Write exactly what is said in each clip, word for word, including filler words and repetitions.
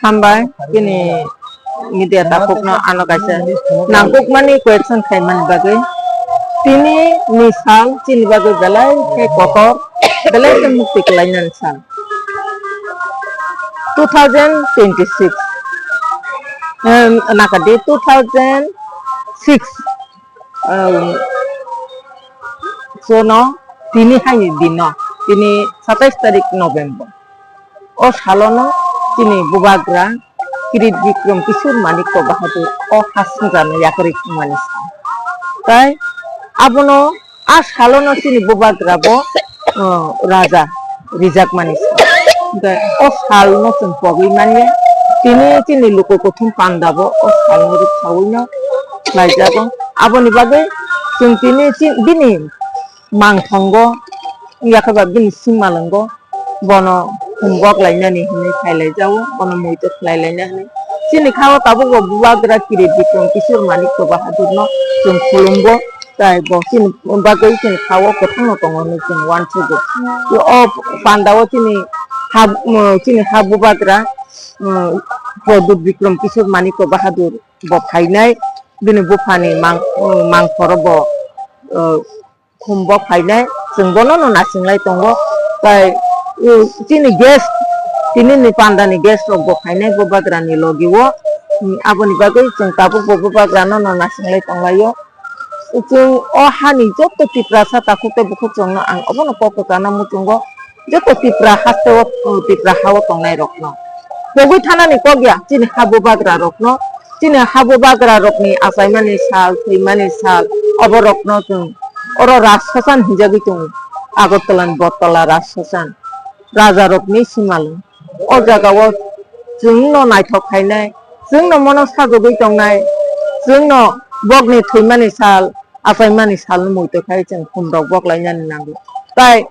Hambai, chini media takhukno ano kaisa nangkukmani question khaimani bagwi. Tini ni sal chini bagwi belai khe kotor, belai khe mukti kwlainani sal. Two thousand twenty-six, em, nakadi two thousand six, em, sono tini haini dino, tini satais tarik November. O salono chini bubagra Kirit Bikram Kishore Manikya Bahadur o ha songjarno yakarwi thangmani sal. Tai abono a salono chini bubagra bo, o, raja rijakmani sal. Hwnkhe o salno chwng pogwi manya. Tini chini luku kuthum panda bo o salno rwksaui no khlaijago. Aboni bagwi chwng tini chi-, bini mangthongo, wngya khe ba bini simalwngo bono humbok lainani hinwi khailaijago, bono muitu khlai laina hinwi. Chini kha-o tabukbo bubagra Kirit Bikram Kishore Manikya Bahadurno chwng khulumgo, tai bo chini bagwi chini kha-o kwthangno tongo hinwi chwng uansugo. O panda-o chini ha, chini ha bubagra, um, Pradyut Bikram Kishore Manikya Bahadur bo phainai, bini buphani mang-, mangkhoro bo, uh, khumbo phainai, chwng bono no nasinglai tongo. Tai, uh, chini guest, tini ni panda ni guest rok bo phainai bubagra ni logi o. Um, aboni bagwi chwng tabuk bo bubagra no no nasinglai tonglaio. Chwng o hani joto Tiprasa takhuk tei bukhuk chwngno ang obono kok kwchana muchungo, joto Tipra haste o, Tipra ha o tongnai rokno. Pogwi thanani kok ya, chini ha bubagra rokno, chini ha bubagra rokni achaimani sal, thwimani sal, obo rokno chwng oro Rajshasan hinjagwi tongo, Agartala ni Bottola Rajshasan. Raja rokni simalwng. O jaga o chwngno naithok khainai, chwngno mono sajagwi tongnai, chwngno bokni thwimani sal, achaimani salno muitu khai chwng khumrok bok lainani nango. Tai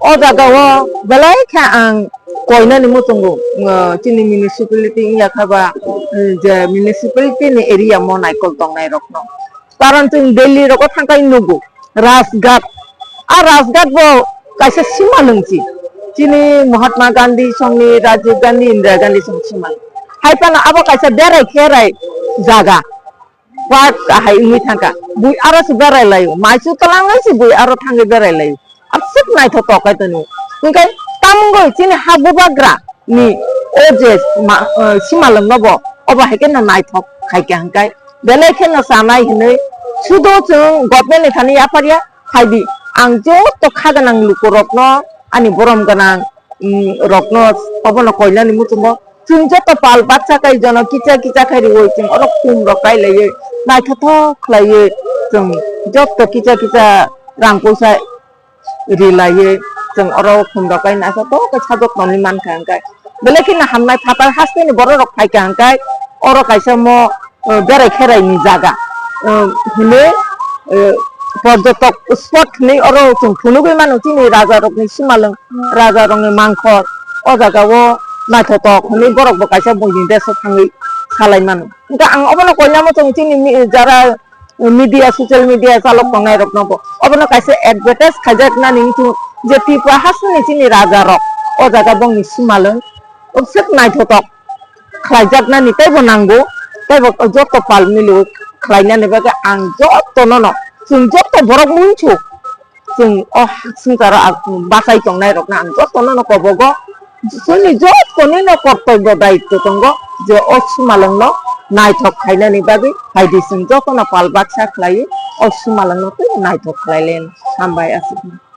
o jaga o belai khe ang koinani muchungo, uh, chini municipality wngya kha ba, uh, je municipality ni area mo naikol tongnai rokno. Karon chwng Delhi rogo thangkhai nugo, Rajghat. A Rajghat bo kaisa simalwng si. Chini Mahatma Gandhi songni, Rajiv Gandhi, Indira Gandhi song simalwng. Hai phano abo kaisa berai kherai jaga. Park hai wngwi thangkha. Bui aro se berai laio. Maisu twlang lai se bui aro thangwi berai laio. Aswk naithotok kaitorni. Hwnkhe tamungoi chini ha bubagra ni o je ma, eh, simalwngno bo obo hai kheno naithok khaikha hwnkhe belai kheno chanai hinwi sudo chwng government ni thani yapharya khaidi. Ang joto kha gwnang lukurokno ani borom gwnang, mm, rokno obono koinani muchungo chwng joto pal baksa kai jono kicha kicha khai riwi chwng oro khum rok kai laiwi naithothok khlaiwi chwng joto kicha kicha rang puisa ri laiwi chwng oro khum rok kai naithothok khe sajwk tonwi mankha hwnkhe belai kheno hamnai phatar hasteni borok rok phaikha hwnkhe oro kaisa mo, eh, berai kherai ni jaga, eh, hinwi, eh, porjotok spot hinwi oro chwng phunugwi mano chini raja rokni simalwng. Raja rokni mangkhor, o jaga o naithotok hinwi borok bo kaisa buini desh o thangwi salai mano. Hwnkhe ang obono koinamo chwng chini mi-, jara media, social media chalok tongnai rokno bo obono kaisa advertise khaijak nani wngkhe je Tripura hasteni chini raja rok o jaga bongni simalwng obswk naithotok khlaijaknani teibo nango, teibo joto pal miliwi khlainani bagwi ang jotono no, chwng joto borok muinsuk, chwng o swngcharo ang bachai tongnai rokno ang jotono no kobogo, chwngni joto nino kortobyo daityo tongo je o simalwngno naithok khainani bagwi phaidi chwng jotono pal baksa khlaiwi o simalwngno tei naithok khlai lai. Hambai aswk.